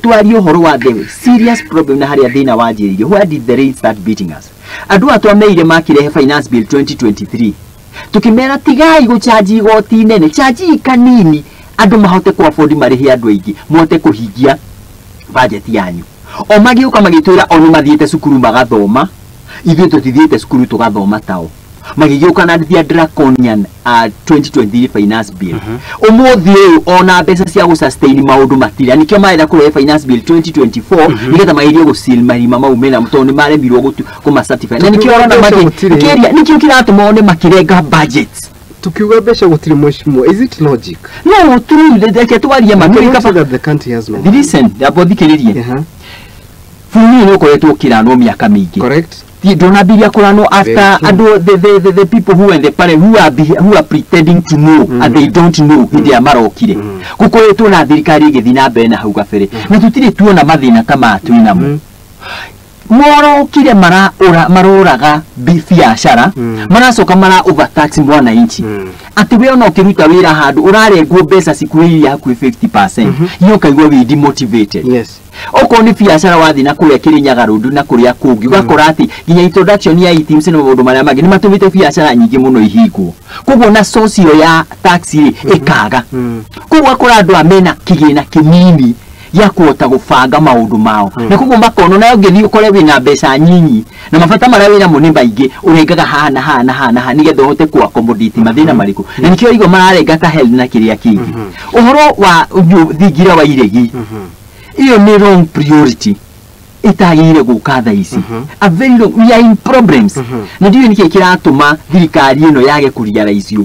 Twarie ũhoro wa the serious problem na harĩa thĩna wanjĩrĩirie. Where did the rain start beating us? Andũ aya twameire makirehe Finance Bill 2023, tukimera tigai gũchanji igoti inene, chanji kanini andũ mahote ku afford, marĩhe andũ aingĩ, mũhote kũhingia budget yanyu. O magĩũka magĩtwĩra o nĩ mathiĩte cukuru magathoma, ithuĩ tũtithiĩte cukuru tũgathoma tao. Magĩgĩũka na thia draconian 2023 Finance Bill. Ũmũthĩ ũyũ ona mbeca cia gũsustain maũndũ matirĩ, nĩkĩo marenda kũrehe Finance Bill 2024 nĩgetha magerie gũseal marima mau mena, tondũ nĩ maremirwo kũma certify, na nĩkĩo ũrona Mbeca gũtirĩ. Nĩkĩo kĩratũma one makĩrenga budgets. Tukiuga mbeca gũtirĩ, mheshimiwa, is it logic? No true, reke twarie ma. You Tũrĩ say kaba that the country has no money. Listen, amba ũthikĩrĩrie. Bũrũri ũyũ nĩ ũkoretwo ũkĩranwo mĩaka mĩingĩ. Correct. Ndonambiria kũranwo after Very true. andũ, the people who are the parent who are pretending to know and they don't know hĩndĩ ĩrĩa marokire. Gũkoretwo na thirikari ĩgĩthiĩ na mbere na hau gabere na tũtirĩ tuona mathĩna ta maya twĩ namo. Morokire maraũra maroraga biacara, maracoka mara overtax mwananchi, atĩ we ona ũkĩruta wĩra handũ ũrarengwo mbeca cikuhĩrĩirie hakuhĩ 50%, iyo ũkaigua wĩ demotivated. Okorwo nĩ biacara wathiĩ na kũrĩa Kĩrĩnyaga Road na kũrĩa kũngĩ, ũgakora atĩ nginya introduction ya items na maũndũ marĩa mangĩ nĩ matũmĩte biacara nyingĩ mũno ihingwo, koguo na source ĩyo ya tax rĩ ĩkaga. Koguo ũgakora andũ aya mena kĩgĩna kĩnini gĩa kũhota gũbanga maũndũ mao, na koguo makona nayo ũngĩthiĩ ũkore wĩna mbeca nyinyi na mabata marĩa wĩnamo nĩ maingĩ, ũrengaga haha na haha na haha na haha nĩgetha ũhote ku accommodate mathĩna marĩkũ. Na nĩkĩo igua mararenga ta health na kĩrĩa kĩngĩ. Ũhoro wa thingira wa iregi, iyo nĩ wrong priority, itagĩrĩire gũka thaa ici. A very long, we are in problems, na ndiũĩ nĩkĩ kĩratũma thirikari ĩno yage kũrealize ũguo.